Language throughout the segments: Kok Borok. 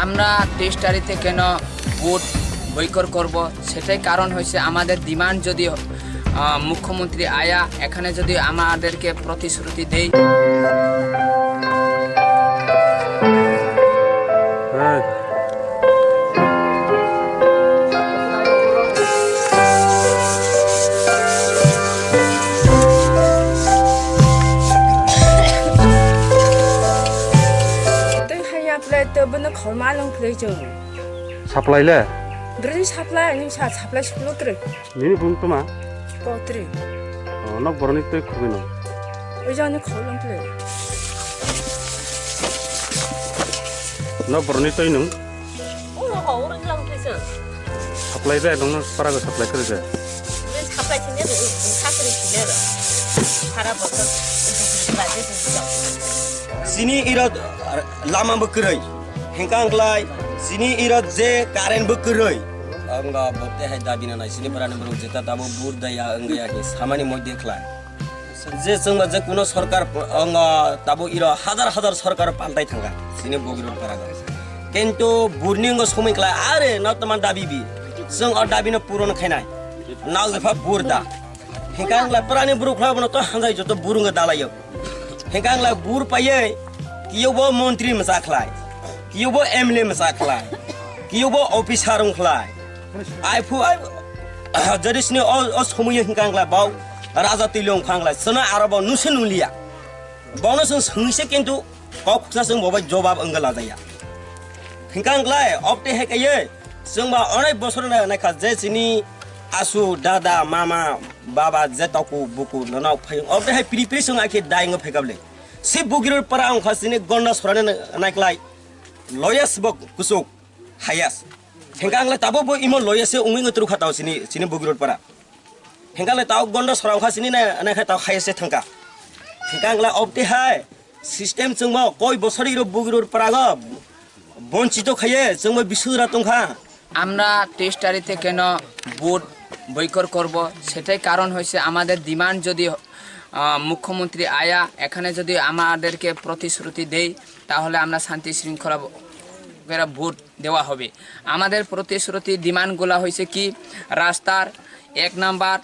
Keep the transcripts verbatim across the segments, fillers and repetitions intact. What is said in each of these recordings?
আমরা তেইশ তারিখে কেন ভোট বয়কট করব? সেটাই কারণ হয়েছে আমাদের ডিমান্ড যদি, আহ, মুখ্যমন্ত্রী আয়া এখানে যদি আমাদেরকে প্রতিশ্রুতি দেয়। হ্যাঁ। Tei haya phlai to bono khorma nung phlai chwng. Supply le? Bwrwini supply, ani sa supply suklo kwrwi. Nini bung toma? Potri. Oh, nok boroni twi khubui no? Oi jani khol nung phlai. Nok boroni twi nung? Oro ho, oro lang phlai chwng. Supply be dong no, para go supply kwrwi be. Bwrwini supply chini ro, bung sa kwrwi chini ro. Sara bosor, bung sa kwrwi chini ro. Sini iro lama bo kwrwi. Hingka wngklai, sini iro je current bo kwrwi. Wngkha bo tei hai dabi nanai, sini parani borok jeta tabo bur daya wngya khe samani moide khlai. Je chwngba je kuno sorkar, wngkha tabo iro hajar hajar sorkar paltai thangkha, sini Bogiror para. Kintu burni wngkha somoi khlai, are no toma dabi bi. Chwng o dabi no puron khainai. Nao jepha bur da. Hingka wngkha parani borok khlai bono to hamjai joto bur wngkha dalaio. Hingka wngkha bur paiye, kiyobo montri masa khlai, kiyobo M L A masa khlai, kiyobo officer wng khlai. Ai phu ai, jadisni o, o somoyo hingka wngkha bau raja twilong wngkha wngkha, sono aro bo nusi nunglia. Bono chwng swngwi se kintu kok khuksa chwng bo bai jobab wngkha lajaya. Hingka wngkha obte hai kaiye, chwngba onek bosor na naikha je chini asu, dada, mama, baba, je toku, buku, nono phai, obte hai piri piri chwng akhe dai wngkha phaikable. Si Bogiror para wngkha chini gonda sorani naiklai. Loyas bo kusuk, hayas. Hingka wngkha tabo bo imo loyas se wngwi wngwi twrwkha tao chini, chini Bogiror para. Hingka le tao gonda sora wngkha chini na, na khe tao hayas se thangkha. Hingka wngkha obte hai system chwngbo koi bosor iro Bogiror para go bonchito khaye chwngbo bisudra tongkha. আমরা তেইশ তারিখ থেকে কেন vote boycott করব, সেটাই কারণ হয়েছে আমাদের ডিমান্ড যদি, আহ, মুখ্যমন্ত্রী আয়া এখানে যদি আমাদেরকে প্রতিশ্রুতি দেয়, তাহলে আমরা শান্তি শৃঙ্খলা করে ভোট দেওয়া হবে। আমাদের প্রতিশ্রুতি ডিমান্ডগুলো হয়েছে কি, রাস্তার এক নাম্বার,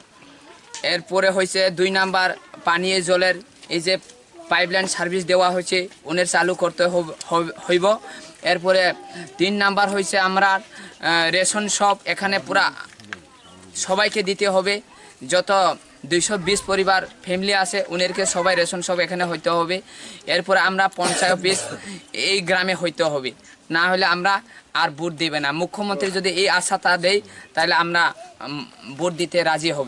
এরপরে হয়েছে দুই নাম্বার, পানীয় জলের এই যে পাইপলাইন সার্ভিস দেওয়া হয়েছে, ওনের চালু করতে হব-, হব-, হইব। এরপরে তিন নাম্বার হয়েছে আমরা, আহ, রেশন শপ এখানে পুরা সবাইকে দিতে হবে। যত দুইশো বিশ পরিবার ফ্যামিলি আছে, ওনাদেরকে সবাই রেশন শপ এখানে হইতে হবে। এরপরে আমরা পঞ্চায়েত অফিস এই গ্রামে হইতে হবে, না হলে আমরা আর ভোট দিবে না। মুখ্যমন্ত্রী যদি এই আশাটা দেয়, তাহলে আমরা, উম, ভোট দিতে রাজি হব।